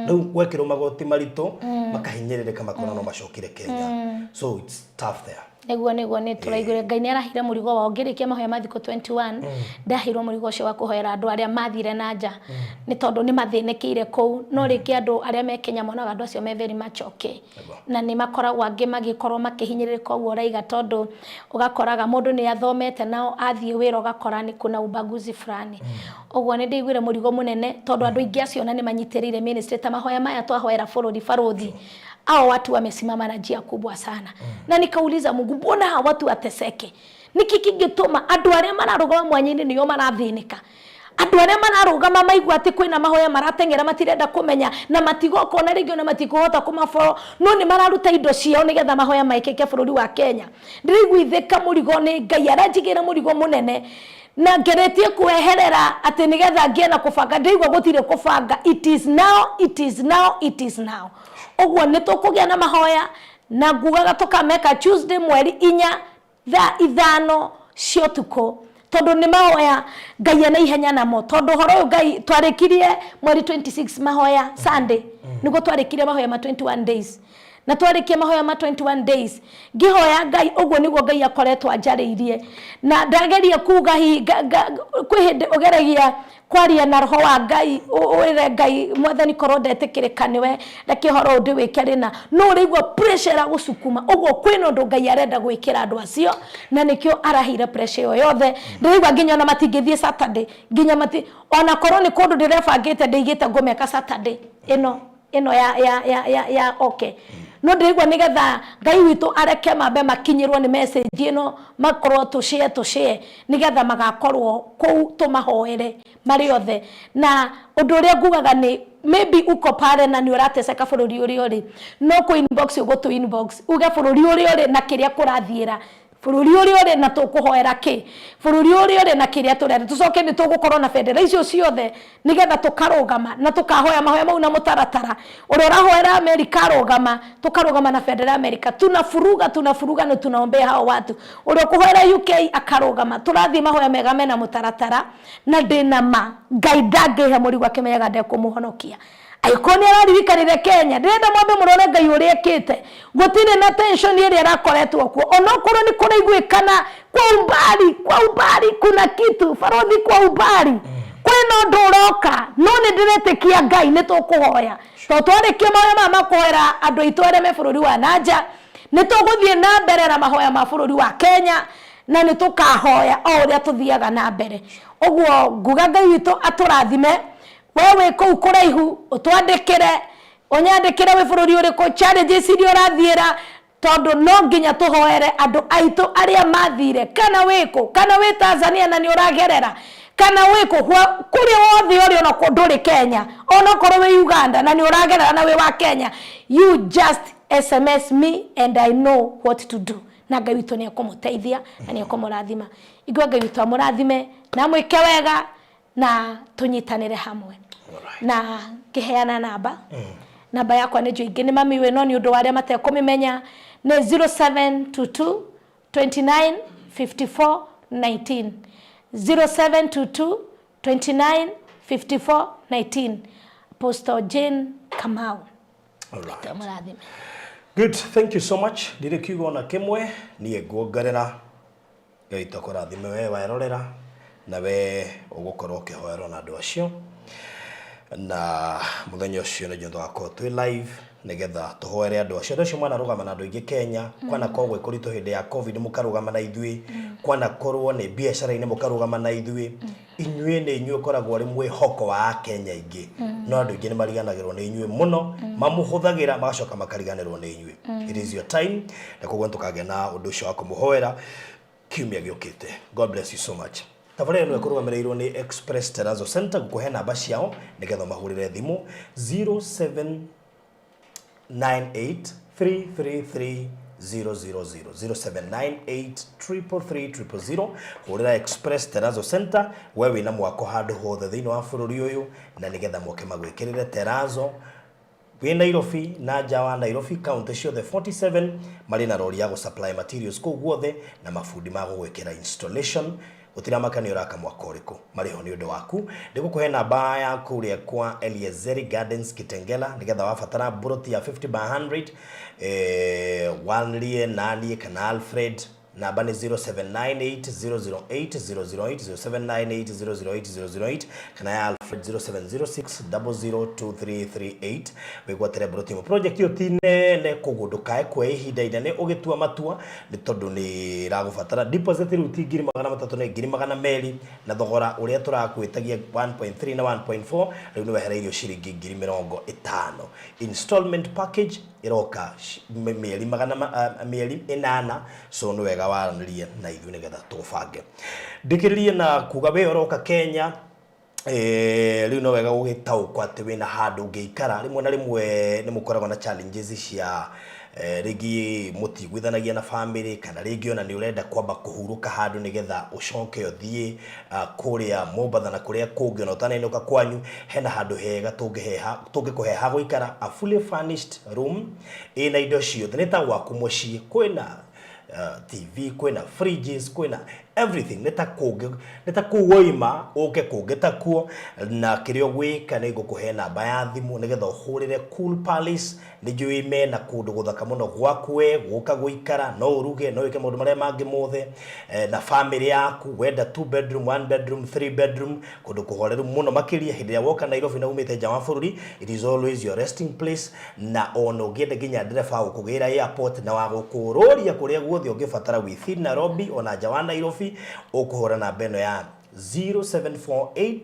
Rĩu gwekĩrwo magoti maritũ, makahinyĩrĩrĩka, makona no macokire Kenya. So it's tough there. Nĩguo nĩ tũraiguire Ngai nĩ arahire mũrigo wao. Ngĩrĩkia mahoya ma thikũ 21, ndaheirwo mũrigo ũcio wa kũhoera andũ arĩa mathire na nja, nĩ tondũ nĩ mathĩnĩkĩire kũu. No rĩngĩ andũ arĩa me Kenya monaga andũ acio me very much okay, na nĩ makoragwo angĩ magĩkorwo makĩhinyĩrĩrĩka ũguo ũraiga, tondũ ũgakoraga mũndũ nĩ athomete nao athiĩ wĩra ũgakora nĩ kuna ubaguzi fulani. Ũguo nĩ ndĩiguire mũrigo mũnene, tondũ andũ aingĩ acio ona nĩ manyitĩrĩire ministry. Ta mahoya maya twahoera bũrũri, barũthi hao watu wamesimama na njia kubwa sana. Na nikauliza Mungu, mbona hawa watu wateseke? Niki kingĩtũma andũ arĩa mararũgama mwanya-inĩ nĩo marathĩnĩka? Andũ arĩa mararũgama maigua atĩ kwĩna mahoya marateng'era, matirenda kũmenya na matigoka ona rĩngĩ ona matikũhota kũmaboro, no nĩ mararuta indo ciao nĩgetha mahoya maĩkĩke bũrũri wa Kenya. Ndĩraiguithĩka mũrigo nĩ Ngai aranjigĩra mũrigo mũnene na ngeretie kweherera atĩ nĩgetha ngĩe na kũbanga. Ndĩraigua gũtirĩ kũbanga. It is now, it is now, it is now. Ũguo nĩ tũkũgĩa na mahoya, na ngugaga tũkameka Tuesday 4 thaa 5 cia ũtukũ, tondũ nĩ mahoya Ngai ena ihenya namo, tondũ ũhoro ũyũ Ngai twarĩkirie mweri 26 mahoya Sunday, nĩguo twarĩkirie mahoya ma 21 days. Na twarĩkia mahoya ma 21 days, ngĩhoya Ngai, ũguo nĩguo Ngai akoretwo anjarĩirie. Na ndageria kuga hihi kwĩ hĩndĩ ũgeragia kwaria na roho wa Ngai, wĩre Ngai, "Mwathani, korwo ndetĩkĩrĩka nĩwe, reke ũhoro ũyũ ndĩwĩke rĩna." No ũraigua pressure ĩragũcukuma. Ũguo kwĩna ũndũ Ngai arenda gwĩkĩra andũ acio, na nĩkĩo araheire pressure ĩyo yothe. Ndĩraigua nginya ona matingĩthiĩ Saturday, nginya mati ona korwo nĩ kũndũ ndĩrebangĩte ndĩigĩte ngũmeka Saturday ĩno ya okay, no ndĩraigua nĩgetha Ngai witũ areke mambe makinyĩrwo nĩ message ĩno, makorwo tũshare tũshare, nĩgetha magakorwo kũu tũmahoere marĩ othe. Na ũndũ ũrĩa ngugaga nĩ maybe uko pale na nĩ ũrateseka bũrũri ũrĩa ũrĩ, no kũ inbox, ũgũtũ inbox uge bũrũri ũrĩa ũrĩ na kĩrĩa kũrathiĩra bũrũri ũrĩa ũrĩ, na tũkũhoera kĩ bũrũri ũrĩa ũrĩ na kĩrĩa tũrenda. Tũcoke nĩ tũgũkorwo na bendera icio ciothe, nĩgetha tũkarũgama na tũkahoya mahoya mau na mũtaratara. Ũrĩa ũrahoera Amerika arũgama, tũkarũgama na bendera ya Amerika, tunafuruga tunafuruga na tunaombea hao watu. Ũrĩa ũkũhoera UK akarũgama. Tũrathiĩ mahoya mega mena mũtaratara, na ndĩna ma Ngai ndangĩhe mũrigo akĩmenyaga ndekũmũhonokia. Angĩkorwo nĩ araririkanire Kenya, ndĩrenda mwambe mũrore Ngai ũrĩa ekĩte. Gũtirĩ na tension ĩrĩa ĩrakoretwo kuo, onokorwo nĩ kũraiguĩkana kwa umbali, kwa umbali kuna kitu, barothi, kwa umbali kwĩna ũndũ ũroka. No nĩ ndĩretĩkia Ngai nĩ tũkũhoya, tondũ twarĩkia mahoya maya ma kũhoera andũ aitũ arĩa me bũrũri wa nanja, nĩ tũgũthiĩ na mbere na mahoya ma bũrũri wa Kenya, na nĩ tũkahoya o ũrĩa tũthiaga na mbere. Ũguo nguga Ngai witũ atũrathime. We wĩ kũu kũraihu, ũtwandĩkĩre, ũnyandĩkĩre wĩ bũrũri ũrĩkũ, challenges iria ũrathiĩra, tondũ no nginya tũhoere andũ aitũ arĩa mathire. Kana wĩkũ, kana wĩ Tanzania na nĩ ũragerera, kana wĩkũ kũrĩa wothe ũrĩ, ona ndũrĩ Kenya, onokorwo wĩ Uganda na nĩ ũragerera na wĩ wa Kenya, you just SMS me and I know what to do. Na Ngai witũ nĩ ekũmũteithia na nĩ ekũmũrathima. Igua Ngai witũ amũrathime na amwĩke wega, na tũnyitanĩre hamwe. Na ngĩheana namba yakwa, nĩ njũ ingĩ nĩ mamiũĩ, no nĩ ũndũ wa arĩa matekũmĩmenya, nĩ 0722 29 54 19, 0722 29 54 19, Apostle Jane Kamau. Mũrathime. Good, thank you so much. Ndirĩ kiugo ona kĩmwe niĩ nguongerera. Ngai tũkũrathime we werorera, na we ũgũkorwo ũkĩhoerwo na andũ acio. Na mũthenya ũcio nĩ tũgakorwo twĩ live, nĩgetha tũhoere andũ acio. Andũ acio mwanarũgama na andũ aingĩ Kenya, kwanakorwo gwĩ kũritũ hĩndĩ ya COVID, mũkarũgama na ithuĩ, kwanakorwo nĩ biacara-inĩ, mũkarũgama na ithuĩ. Inyuĩ nĩ inyuĩ ũkoragwo ũrĩ mwĩhoko wa Akenya aingĩ, no andũ aingĩ nĩ mariganagĩrwo nĩ inyuĩ mũno. Mamũhũthagĩra, magacoka makariganĩrwo nĩ inyuĩ. It is your time, na koguo nĩ tũkagĩa na ũndũ ũcio wa kũmũhoera kiumia gĩũkĩte. God bless you so much. Tabarĩra ĩno ĩkũrũgamĩrĩirwo nĩ Express Terrazzo Center. Gũkũhe namba ciao nĩgetha mahũrĩre thimũ, 0798 333 000, 0798 333 000. Hũrĩra Express Terrazzo Center we wĩna mwako handũ hothe thĩinĩ wa bũrũri ũyũ, na nĩgetha moke magwĩkĩrĩre terrazzo wĩ Nairobi na nja wa Nairobi, kaunti ciothe 47. Marĩ na rori ya gũ supply materials kũu guothe na mabundi ma gũgwĩkĩra installation. Gũtiramaka nĩ ũraka mwaka ũrĩkũ, marĩ ho nĩ ũndũ waku. Ndĩgũkũhe namba ya kũrĩa kwa Eliezeri Gardens Kitengela, nĩgetha wabatara mburoti ya 50 by 100, wanrie naniĩ kana Alfred. Namba nĩ 0798008008, 0798008008, kana ya Alfred 0706002338. Wĩgwatĩre mburoti ĩmwe. Project ĩyo ti nene, koguo ndũkae kuoya ihinda inene ũgĩtua matua, nĩ tondũ nĩ ĩragũbatara deposit rĩu ti 300,000, nĩ 200,000, na thogora ũrĩa tũrakwĩtagia 1.3 na 1.4 rĩu nĩ wehereirio ciringi 50,000. Installment package ĩroka mĩeri 800, so nĩ wega waranĩrie na ithuĩ nĩgetha tũbange. Ndĩkĩrĩrie na kuga we ũroka Kenya, rĩu no wega gũgĩtaũkwo atĩ wĩna handũ ũngĩikara. Rĩmwe na rĩmwe nĩ mũkoragwo na challenges cia rĩngĩ mũtiguithanagia na family, kana rĩngĩ ona nĩ ũrenda kwamba kũhurũka handũ nĩgetha ũcoke ũthiĩ kũrĩa Mombatha na kũrĩa kũngĩ ona ũtanainũka kwanyu. Hena handũ hega tũngĩkũhe ha gũikara, a fully furnished room ĩna indo ciothe, nĩ ta gwaku mũciĩ. Kwĩna TV, kwĩna fridges, kwĩna everything, nĩ ta kũngĩ, nĩ ta kũu woima ũke kũngĩ takuo. Na kĩrĩa ũgwĩka nĩ ngũkũhe namba ya thimũ nĩgetha ũhũrĩre Cool Palace. Nĩ njũĩ mena kũndũ gũthaka mũno gwaku we gũka gũikara, no ũruge, no wĩke maũndũ marĩa mangĩ mothe na family yaku. Wenda 2 bedroom, 1 bedroom, 3 bedroom, kũndũ kũhoreru mũno makĩria. Hĩndĩ ĩrĩa woka Nairobi na umĩte nja wa bũrũri, it is always your resting place. Na ona ũngĩenda nginya ndereba gũkũgĩra airport na wa gũkũrũria kũrĩa guothe ũngĩbatara within Nairobi ona nja wa Nairobi, ũkũhũra namba ĩno ya 0748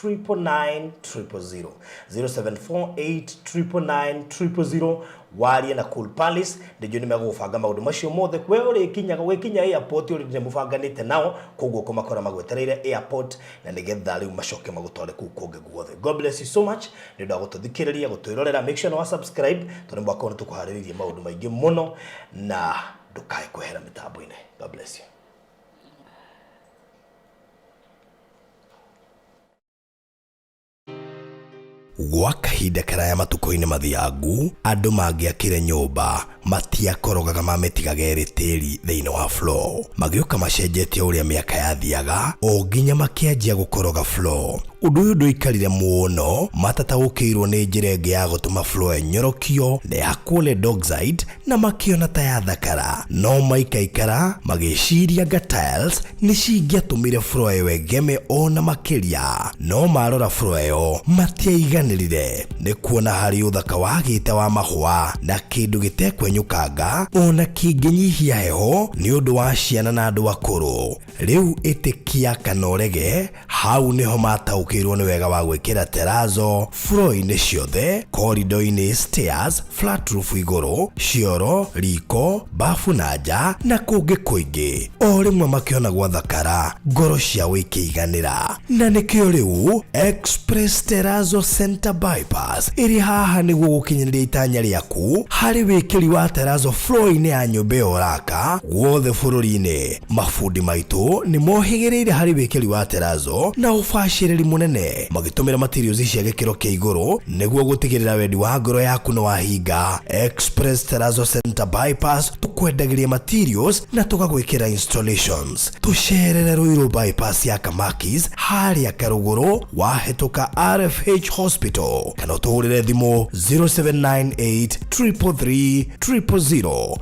999 000, 0748 999 000. Warie na Cool Palace, ndĩnjũ nĩ megũbanga maũndũ macio mothe. We ũrĩkinyaga ũgĩkinya airport ũrĩ nĩ mũbanganĩte nao, koguo ũkũmakora magwetereire airport, na nĩgetha rĩu macoke magũtware kũu kũngĩ guothe. God bless you so much nĩ ũndũ wa gũtũthikĩrĩria, gũtwĩrorera. Make sure nĩ wa subscribe, tondũ mwaka ũyũ nĩ tũkũharĩrĩirie maũndũ maingĩ mũno, na ndũkae kwehera mĩtambo-inĩ. God bless you. Gwa kahinda karaya matukũ-inĩ mathiangu, andũ mangĩakire nyũmba matiakorogaga mamĩtigaga ĩrĩ tĩri thĩinĩ wa floor. Magĩũka macenjetie ũrĩa mĩaka yathiaga o nginya makĩanjia gũkoroga floor. Ũndũ ũyũ ndũikarire mũno, matataũkĩirwo nĩ njĩra ĩngĩ ya gũtũma floor ĩnyorokio na ya lead oxide, na makĩona ta yathakara. No maikaikara magĩciria nga tiles nĩ cingĩatũmire floor ĩyo ĩgeme ona makĩria. No marora floor ĩyo matiaiganĩrire, nĩ kuona harĩ ũthaka wagĩte wa mahũa na kĩndũ gĩtekwenyũkanga ona kĩngĩnyihia heho nĩ ũndũ wa ciana na andũ akũrũ. Rĩu ĩtĩkia kana ũrege, hau nĩho mataũkĩirwo nĩ wega wa gwĩkĩra terrazzo floor-inĩ ciothe, corridor-inĩ, stairs, flat roof igũrũ, cioro, riko, bafu na nja na kũngĩ kũingĩ. O rĩmwe makĩona gwathakara, ngoro ciao ikĩiganĩra. Na nĩkĩo rĩu Express Terrazzo Center Bypass ĩrĩ haha nĩguo gũkinyanĩria itanya rĩaku harĩ wĩkĩri wa terrazzo floor-inĩ ya nyũmba ĩyo ũraka guothe bũrũri-inĩ. Mabundi maitũ nĩ mohĩgĩrĩire harĩ wĩkĩri wa terrazzo na ũbacĩrĩri mũnene, magĩtũmĩra materials cia gĩkĩro kĩa igũrũ nĩguo gũtigĩrĩra wendi wa ngoro yaku nĩ wahinga. Express Terrazzo Center Bypass tũkwendagĩria materials na tũgagwĩkĩra installations. Tũcerere Ruiru Bypass ya Kamakis harĩa Karũgũrũ wahĩtũka RFH Hospital, kana ũtũhũrĩre thimũ 0798 333 000.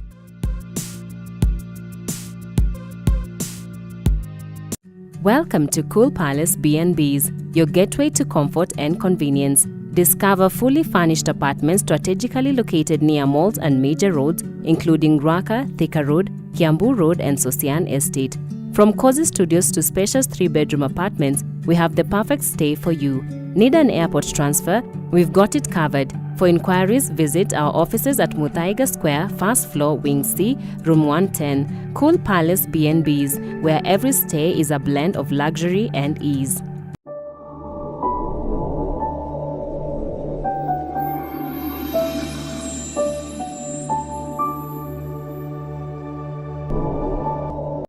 Welcome to Cool Palace B&Bs, your gateway to comfort and convenience. Discover fully furnished apartments strategically located near malls and major roads, including Ruaka, Thika Road, Kiambu Road, and Sosian Estate. From cozy studios to spacious 3-bedroom apartments, we have the perfect stay for you. Need an airport transfer? We've got it covered. For inquiries, visit our offices at Muthaiga Square, first floor, Wing C, Room 110. Cool Palace B&Bs, where every stay is a blend of luxury and ease.